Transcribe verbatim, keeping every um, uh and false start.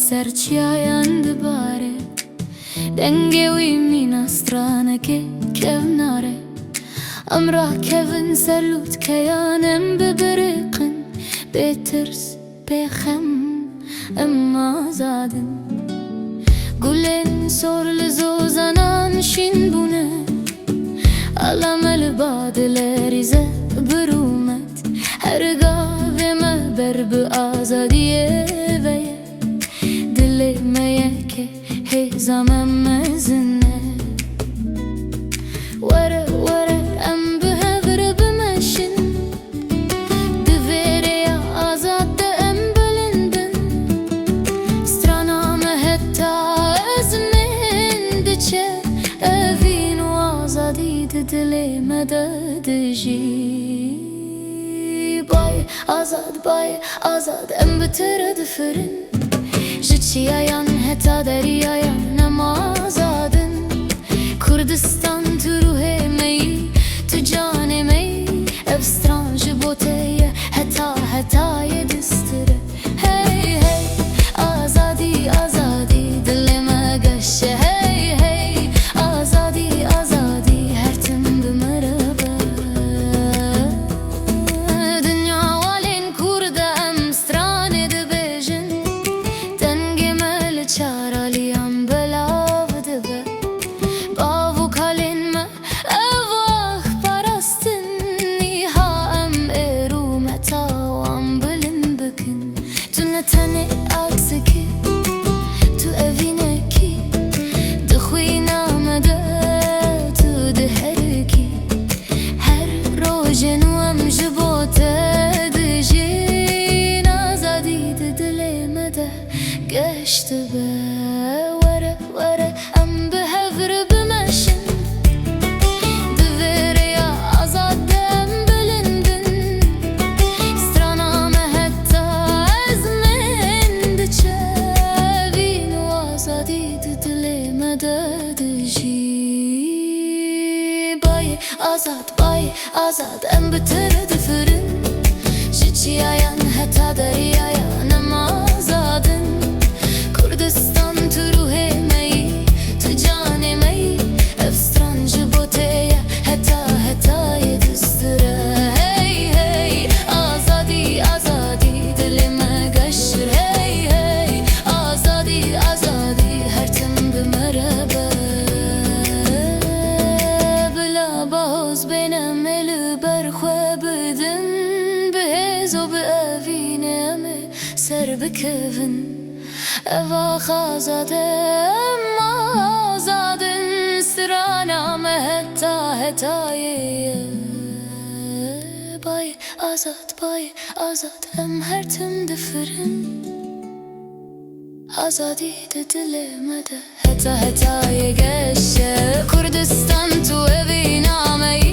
Ser çiyayan dibare, dengê wî mîna stranekê kevnar e. Em rakevin ser lûtkeyan, em bibiriqin bê tirs, bê xem, em azad in. Gulên sor li zozanan şîn bûne, ala me li ba dilerîze bi rûmet. Her gavê me ber bi azadiyê ve ye. Dilê me yek e, hêza me mezin e. Were, were, em bi hev re bimeşin. Di vê rêya azad de em bilind in. Strana me heta ezmên diçe. Evîn û azadî di dilê me de dijî. Bayê azad, bayê azad, em bi te re difirin. Ji çiyayan heta deryayan em azad in. Kurdistan, tu ruhê me yî, tu canê me yî. Ev stran ji bo te ye, heta hetayê distire. Hey hey, azadî, azadî, dilê me geş e. Hey hey, azadî, azadî, her tim bi me re be. Dinya walên Kurd e, em stranê dibêjin. Dengê me li çar aliyan belav dibe. Bav û kalên me, ev ax parastin, niha em ê rûmeta wan bilind bikin. Tu ne tenê aksik î, tu evînek î, di xwîna me de tu diherikî. Her rojê nû em ji bo te dijîn, azadî di dilê me de geş dibe. Were, were, em bi hev re bimeşin. Di vê rêya azad de em bilind in. Strana me heta ezmên diçe. Evîn û azadî di dilê me de dijî. Bayê azad, bayê azad, em bi te re difirin. Ji çiyayan heta deryayan em azad in. Kurdistan, tu ruhê me yî, tu canê me yî. Ev stran ji bo te ye, heta hetayê distire. Hey hey, azadî, azadî, dilê me geşir. Hey hey, azadî, azadî, her tim bi me re be. Bila bahoz bên em ê li ber xwe bidin, bi hêz û bi evînê em ê ser bikevin. Ev ax azad e, em azad in, strana me heta hetayê ye. Bayê azad, bayê azad, em her tim difirin. Azadî di dilê me de heta hetayê geş e. Kurdistan, tu evîna me yî,